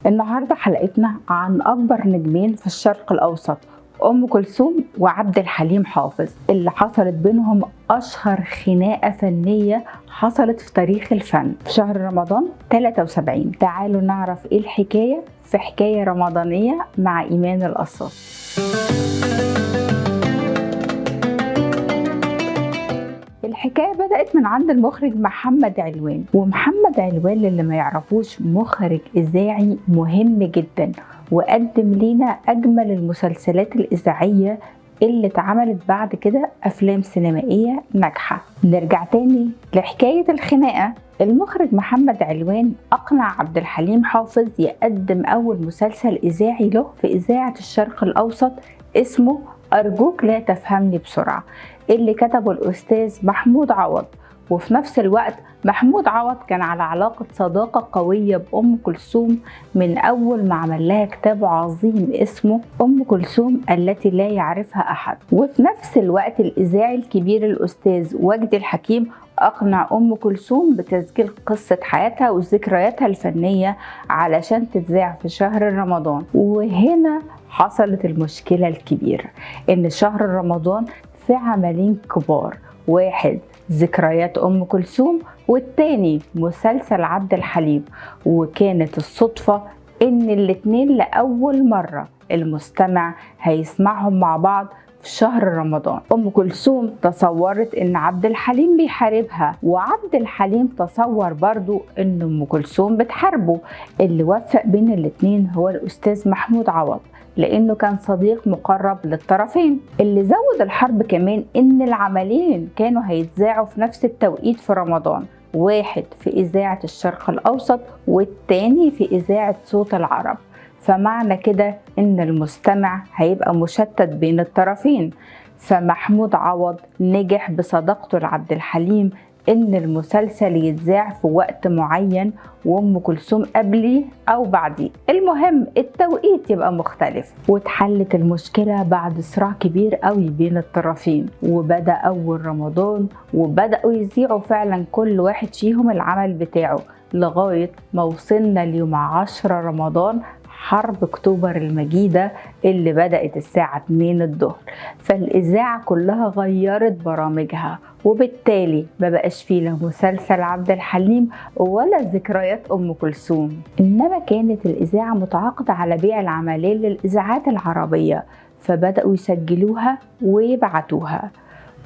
النهاردة حلقتنا عن أكبر نجمين في الشرق الأوسط، أم كلثوم وعبد الحليم حافظ، اللي حصلت بينهم أشهر خناقة فنية حصلت في تاريخ الفن في شهر رمضان 73. تعالوا نعرف إيه الحكاية في حكاية رمضانية مع إيمان القصاص. الحكاية بدأت من عند المخرج محمد علوان، ومحمد علوان اللي ما يعرفوش مخرج إذاعي مهم جدا، وقدم لينا أجمل المسلسلات الإذاعية اللي اتعملت بعد كده أفلام سينمائية ناجحة. نرجع تاني لحكاية الخناقة. المخرج محمد علوان أقنع عبد الحليم حافظ يقدم أول مسلسل إذاعي له في إذاعة الشرق الأوسط اسمه أرجوك لا تفهمني بسرعة، اللي كتبه الأستاذ محمود عوض. وفي نفس الوقت محمود عوض كان على علاقة صداقة قوية بأم كلثوم من أول ما عمل لها كتاب عظيم اسمه أم كلثوم التي لا يعرفها أحد. وفي نفس الوقت الإذاعي الكبير الأستاذ وجدي الحكيم أقنع أم كلثوم بتسجيل قصة حياتها وذكرياتها الفنية علشان تتذاع في شهر رمضان. وهنا حصلت المشكلة الكبيرة، إن شهر رمضان في عملين كبار، واحد ذكريات أم كلثوم والتاني مسلسل عبد الحليم. وكانت الصدفة إن الاتنين لأول مرة المستمع هيسمعهم مع بعض في شهر رمضان. أم كلثوم تصورت إن عبد الحليم بيحاربها، وعبد الحليم تصور برضو إن أم كلثوم بتحاربه. اللي وفق بين الاتنين هو الأستاذ محمود عوض، لأنه كان صديق مقرب للطرفين. اللي زود الحرب كمان إن العملين كانوا هيتذاعوا في نفس التوقيت في رمضان، واحد في إذاعة الشرق الأوسط والتاني في إذاعة صوت العرب. فمعنى كده إن المستمع هيبقى مشتت بين الطرفين. فمحمود عوض نجح بصداقته لعبد الحليم إن المسلسل يتذاع في وقت معين وأم كلثوم قبلي أو بعدي، المهم التوقيت يبقى مختلف. واتحلت المشكلة بعد صراع كبير قوي بين الطرفين، وبدأ أول رمضان وبدأوا يذيعوا فعلا كل واحد فيهم العمل بتاعه لغاية ما وصلنا ليوم 10 رمضان، حرب اكتوبر المجيدة اللي بدأت الساعة 2 الظهر. فالإذاعة كلها غيرت برامجها، وبالتالي ما بقاش فيه لا مسلسل عبد الحليم ولا ذكريات أم كلثوم. إنما كانت الإذاعة متعاقدة على بيع العملين للإذاعات العربية، فبدأوا يسجلوها ويبعتوها.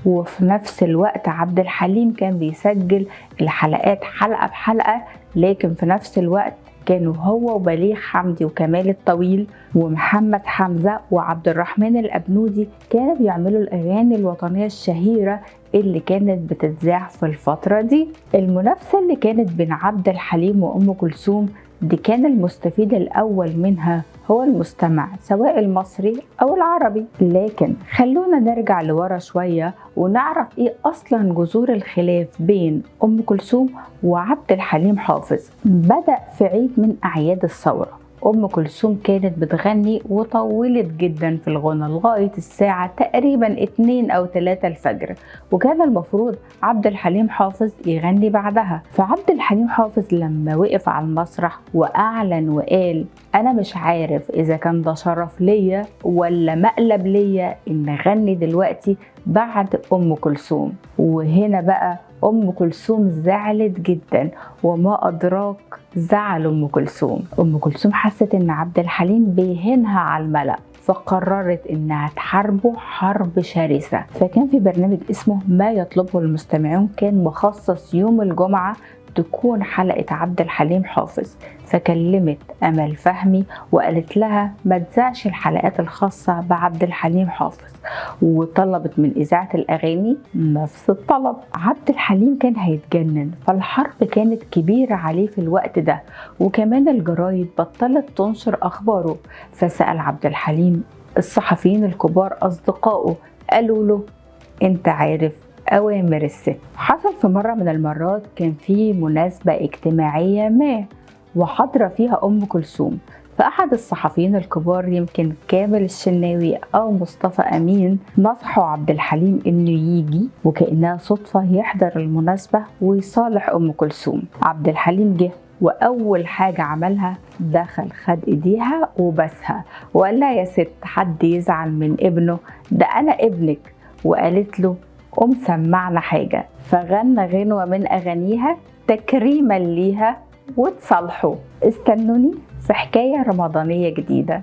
وفي نفس الوقت عبد الحليم كان بيسجل الحلقات حلقة بحلقة، لكن في نفس الوقت كانوا هو وبليغ حمدي وكمال الطويل ومحمد حمزة وعبد الرحمن الأبنودي كانوا بيعملوا الأغاني الوطنية الشهيرة اللي كانت بتتذاع في الفترة دي. المنافسة اللي كانت بين عبد الحليم وأم كلثوم دي كان المستفيد الأول منها هو المستمع، سواء المصري أو العربي. لكن خلونا نرجع لورا شوية ونعرف إيه أصلا جذور الخلاف بين أم كلثوم وعبد الحليم حافظ. بدأ في عيد من أعياد الثورة. أم كلثوم كانت بتغني وطولت جدا في الغنى لغاية الساعة تقريبا 2 أو 3 الفجر، وكان المفروض عبد الحليم حافظ يغني بعدها. فعبد الحليم حافظ لما وقف على المسرح وأعلن وقال أنا مش عارف إذا كان ده شرف ليا ولا مقلب ليا إن أغني دلوقتي بعد أم كلثوم. وهنا بقى أم كلثوم زعلت جدا، وما أدراك زعل أم كلثوم. أم كلثوم حست إن عبد الحليم بيهينها على الملأ، فقررت إنها تحاربه حرب شرسة. فكان في برنامج اسمه ما يطلبه المستمعون، كان مخصص يوم الجمعة تكون حلقة عبد الحليم حافظ. فكلمت أمل فهمي وقالت لها ما تذاعش الحلقات الخاصة بعبد الحليم حافظ، وطلبت من إذاعة الأغاني نفس الطلب. عبد الحليم كان هيتجنن، فالحرب كانت كبيرة عليه في الوقت ده، وكمان الجرايد بطلت تنشر أخباره. فسأل عبد الحليم الصحفيين الكبار أصدقائه، قالوا له أنت عارف أوامر الست. حصل في مرة من المرات كان في مناسبة اجتماعية ما وحضر فيها أم كلثوم، فأحد الصحفيين الكبار يمكن كامل الشناوي أو مصطفى أمين نصحوا عبد الحليم إنه يجي وكأنها صدفة يحضر المناسبة ويصالح أم كلثوم. عبد الحليم جه وأول حاجة عملها دخل خد إيديها وبسها وقال لها يا ست حد يزعل من ابنه؟ ده أنا ابنك. وقالت له قوم سمعنا حاجة، فغنى غنوة من أغانيها تكريما ليها وتصالحوا. استنوني في حكاية رمضانية جديدة.